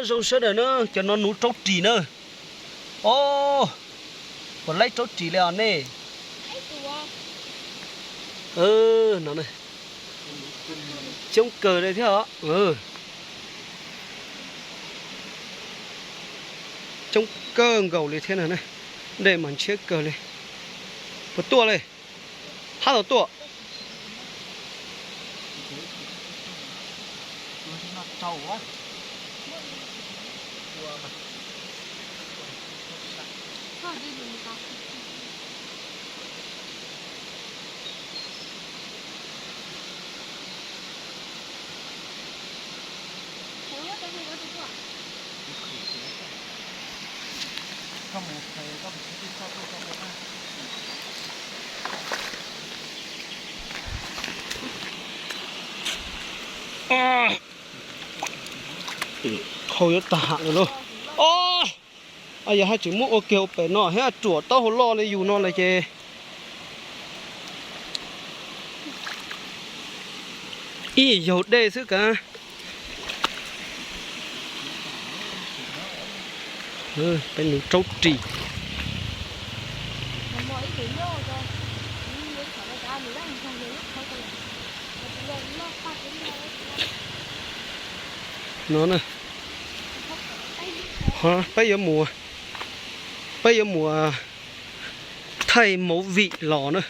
Zoo sawv daws na, cov no nuv raub ris na. Os, puas laib raub ris li os nej? No, coob kawg li thiab os. Coob kawg nkaus li thiab na. Dej mas ntshiab kawg li. Puas tuaj li? Hab tau tuaj. Khau yuav tag ham lawm lauj. Os, yog haj tseem muab ua kiag ua pem no thiab, ruam taub hau loj li yus no lawm ces ib yaug dej xwb kav. Peb nuv raub ris. No na, peb yuav mus, peb yuav mus thaij movie los na,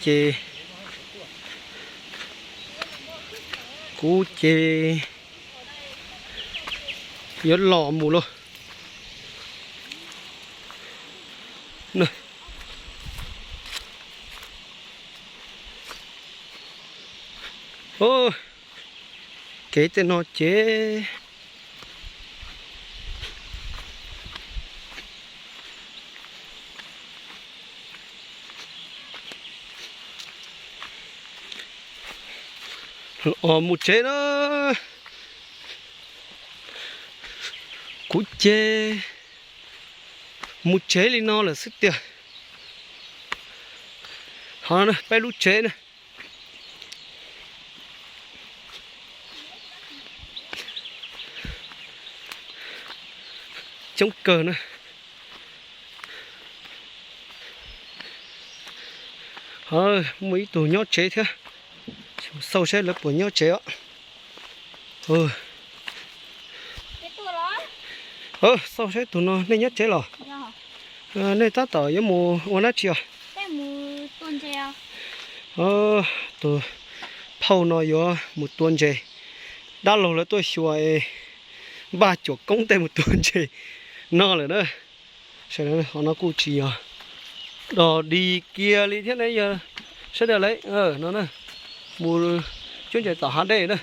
ces kuv ces yuav los mus lauj. Kev tej no ces mus tsev na. Kuv ces mus tsev li no lawm xwb tiag. Ho peb lub tsev na. Coob kawg na. Muaj ib tug nyob tsev thiab. Xauj saib lawv puas nyob tsev os. Xauj saib tus no nej nyob tsev los? Nej tab tom yuav mus ua dab tsi os? Tus phauj no yuav mus tua ntses. Dab laug lawv tuaj xyuas es npaj cuam koob tej mus tua ntses no lawm na. Sawv daws, qhov no kuj tsis yog dog dig kiag li thiab ne, yog sawv daws lawv no na, mus cuab ntses tom hav dej na.